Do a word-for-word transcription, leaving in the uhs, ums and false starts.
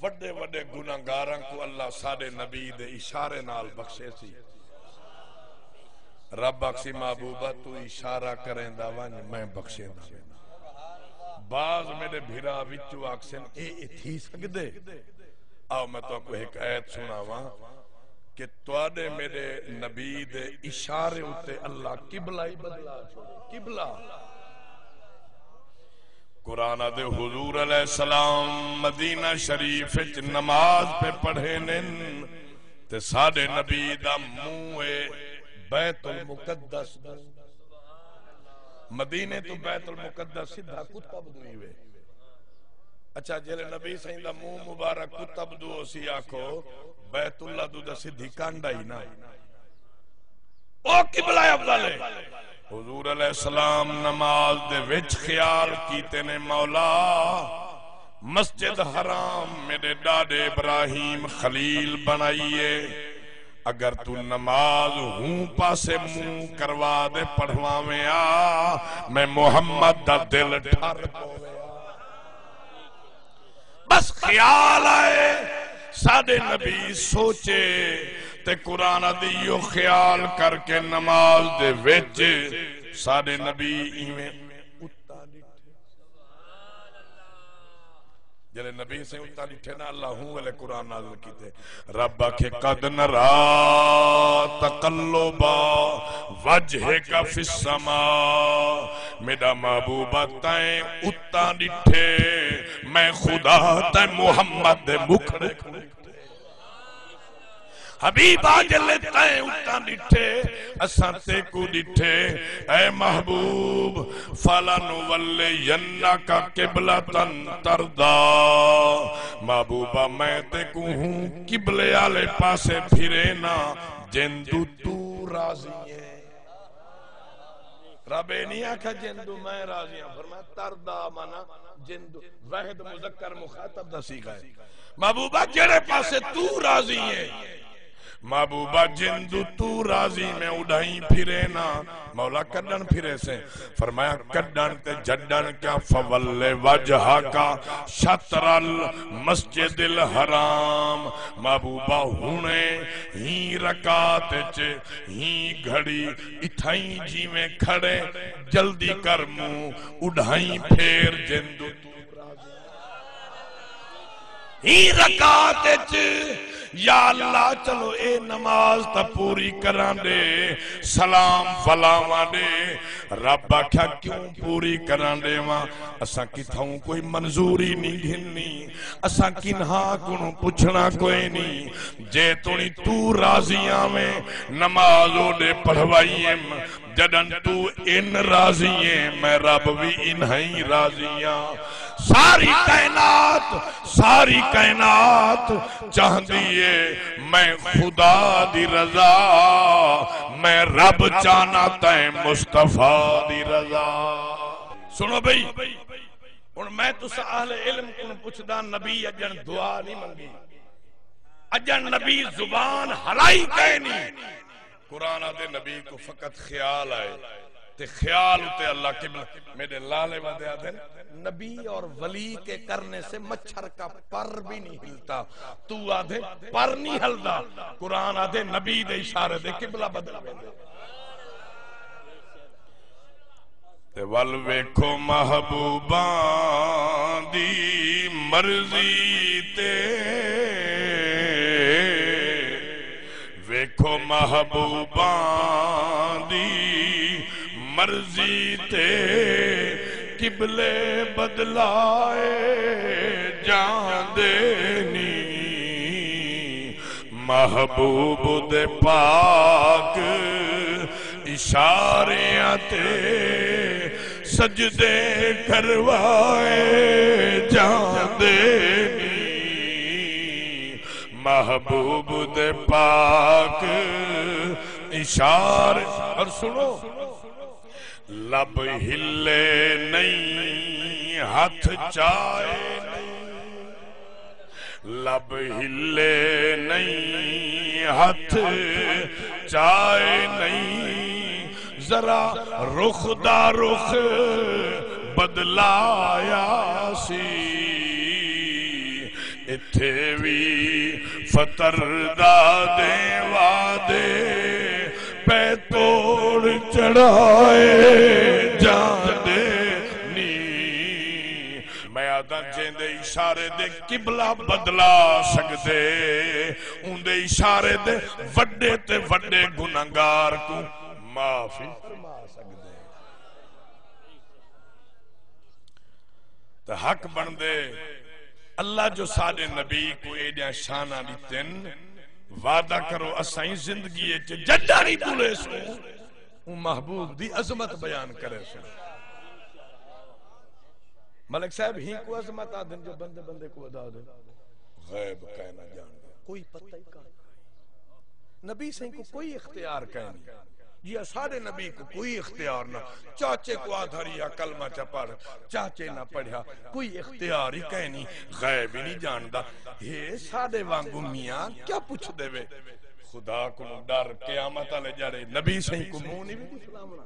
وݙے وݙے گناہگاراں کوں اللہ ساݙے نبی دے اشارے نال بخشیسی۔ رب آکھسی، محبوبہ، توں اشارہ کریندا ونڄ، میں بخشیندا وینداں۔ بعض میݙے بھرا وچوں آکھسن، اے، اے تھی سڳدے؟ آؤ، میں تہاکوں ہک آیت سݨاواں کہ تہاݙے میݙے نبی دے اشارے اتے اللہ قبلہ ہی بدلا چھوڑے۔ قبلہ۔ قرآن دے حضور علیہ السلام مدینہ شریف وچ نماز پہ پڑھے نن تے ساݙے نبی دا منہ اے بیت المقدس۔ مدینے تو بیت المقدس سدھا قطب دو ہی وے۔ اچھا، جیلے نبی سائیں دا منہ مبارک قطب دو سی، آکھو، بیت اللہ دو دا سدھی کانڈا ہی نہ۔ او قبلہ افضل ہے۔ حضور علیہ السلام نماز دے وچ خیال کیتے نے، مولا، مسجد حرام میݙے ݙاݙے ابراہیم خلیل بݨائی ہے، اگر توں نماز ہوں پاسے منہ کروا دے پڑھواویں آ، میں محمد دا دل ٹھر پووے آ۔ بس خیال آئے، ساݙے نبی سوچے تے قرآن دی ایہو خیال کر کے نماز دے وچ ساݙے نبی ایویں اتاں ݙٹھے۔ جیلے نبی سائیں اتاں ݙٹھے نا، اللہ ہوں ویلے قرآن نازل کیتے، رب آکھے، قد نرا تقلب وجهك في السماء، میݙا محبوبہ تیں اتاں ݙٹھے، میں خدا تیں محمد دے مکھڑے کوں ݙٹھے۔ حبیبا، جلے تیں اتاں ݙٹھے، اساں تیکوں ݙٹھے۔ اے محبوب، فَلَنُوَلِّيَنَّكَ قِبْلَةً تَرْضَىٰ۔ محبوبا، میں تیکوں ہوں قبلے آلے پاسے پھرینا، جیندو توں راضی ہیں۔ رب اے نہیں آکھیا جیندو میں راضی ہاں، فرمایا ترضیٰ معنی جیندو، واحد مذکر مخاطب دا صیغہ ہے۔ محبوبہ جیڑھے پاسے توں راضی ہیں، محبوبہ جیندو توں راضی میں اݙاہیں پھرینا۔ مولا کݙݨ پھریسیں؟ فرمایا کݙݨ تے جھݙݨ کیا، فَوَلِّ وَجْهَكَ شَطْرَ الْمَسْجِدِ الْحَرَامِ۔ محبوبہ ہݨے ہی رکعت اچ ہی گھڑی اتھائیں جیویں کھڑیں، جلدی کر منہ اݙاہیں پھیر جیندو توں راضی ہیں۔ ہی رکعت اچ، یا اللہ، چلو اے نماز تاں پوری کراں ݙے، سلام ولاواں ݙے۔ رب آکھیا، کیوں پوری کراں ݙیواں؟ اساں کتھاؤں کوئی منظوری نہیں گھننی، اساں کنہاں کنوں پچھݨا کوئی نہیں۔ جے توڑیں توں راضی آویں، نماز اوݙے پڑھوائی ایم، جݙݨ توں ان راضی ایں، میں رب وی انہائیں راضی آں۔ ساری کائنات، ساری کائنات چاہندی اے میں خدا دی رضا، میں رب چاہنا تیں مصطفیٰ دی رضا۔ سݨو بھئی، ہݨ میں تساں اہل علم کوں پچھداں، نبی اڄݨ دعا نہیں منگی، اڄݨ نبی زبان ہلائی کائنی۔ قرآن آہدے نبی کوں فقط خیال آئے تے خیال اتے اللہ قبلہ۔ میݙے لالے ودے آہدن، نبی اور ولی کے کرنے سے مچھر کا پر بھی نہیں ہلتا۔ توں آہدیں پر نہیں ہلدا، قرآن آہدے نبی دے اشارے دے قبلہ بدل ویندے۔ تے ول ویکھو محبوباں دی مرضی تے، ویکھو محبوباں دی مرضی تے، قبلے بدلائے جاندے نی۔ محبوب دے پاک اشاریاں تے سجدے کروائے جاندے نی۔ محبوب دے پاک اشارے، اور سنو، لب ہلے نہیں، ہتھ چائے نہیں، لب ہلے نہیں، ہتھ چائے نہیں، ذرا رخ دا رخ بدلایا سی۔ اتھے وی فطر دا دیں وعدے پے توڑ چڑھائے جاندے نی۔ میں آدھاں جیندے اشارے دے قبلہ بدلا سڳدے، اوندے اشارے دے وݙے تے وݙے گنہگار کوں معاف ہی فرما سڳدے۔ تے حق بݨدے اللہ جو ساݙے نبی کوں ایݙیاں شاناں ݙتن۔ وعدہ کرو اسائیں زندگی اچ جݙاں وی ٻلیسوں، اوں محبوب دی عظمت بیان کریسوں۔ ملک صاحب، ہی کو عظمت آدھن جو بندے بندے کو ادا دے۔ غیب کائنا ڄاݨدا، کوئی پتہ ہی کائنا۔ نبی سائیں کو کوئی اختیار کائنی۔ جی اساݙے نبی کو کوئی اختیار نہ۔ چاچے کو آدھا رہیا کلمہ چا پڑھ، چاچے نہ پڑھیا، کوئی اختیار ہی کائنی۔ غیب ہی نہیں ڄاݨدا۔ ہے ساݙے وانگوں میاں کیا پچھدے وے؟ خدا کو ݙر، قیامت والے ڄاڑے نبی سائیں کو منہ نہیں وی ݙسلاوݨا۔